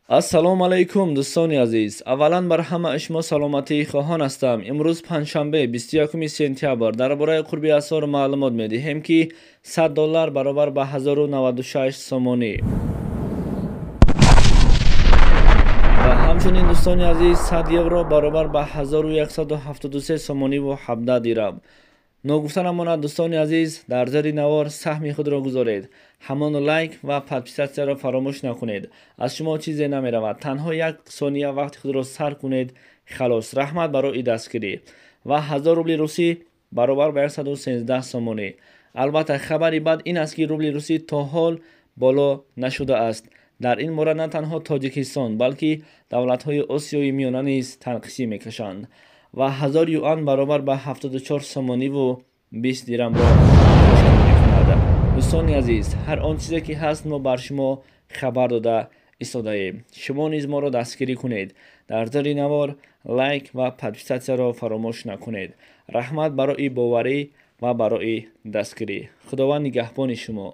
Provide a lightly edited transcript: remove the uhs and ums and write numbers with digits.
Ассалому алайкум, дӯстони азиз. Аввалан бар ҳамаи шумо саломатӣ хоҳон ҳастам. Имрӯз панҷшанбе, 21 сентябр. Дар бораи қурби асъор маълумот медиҳем, ки 100 доллар баробар ба 1096 сомонӣ. Ва ҳамчунин, дӯстони азиз, 100 евро баробар ба 1173 сомониву 17 дирам. Ногуфта намонад, дӯстони азиз, дар зери навор саҳми худро гузоред. Ҳамон лайк ва подписаться ро фаромӯш накунед. Аз шумо чизе намеравад, танҳо як сония вақти худро сарф кунед, халос. Раҳмат барои дастгирӣ. Ва 1000 рубли русӣ баробар ба 113 сомонӣ. Албатта, хабари бад ин аст, ки рубли русӣ то ҳол боло нашудааст. Дар ин бора на танҳо Тоҷикистон, балки давлатҳои Осиёи Миёна низ танқисӣ мекашанд. Ва 1000 юан баробар ба 74 сомониву 20 дирамро ташкил мекунад. Дӯстони азиз, ҳар он чизе ки ҳаст, мо бар шумо хабар дода истодаем. Шумо низ моро дастгирӣ кунед. Дар зери навор лайк ва подписаться ро фаромӯш накунед. Раҳмат барои боварӣ ва барои дастгирӣ. Худованд нигаҳбони шумо.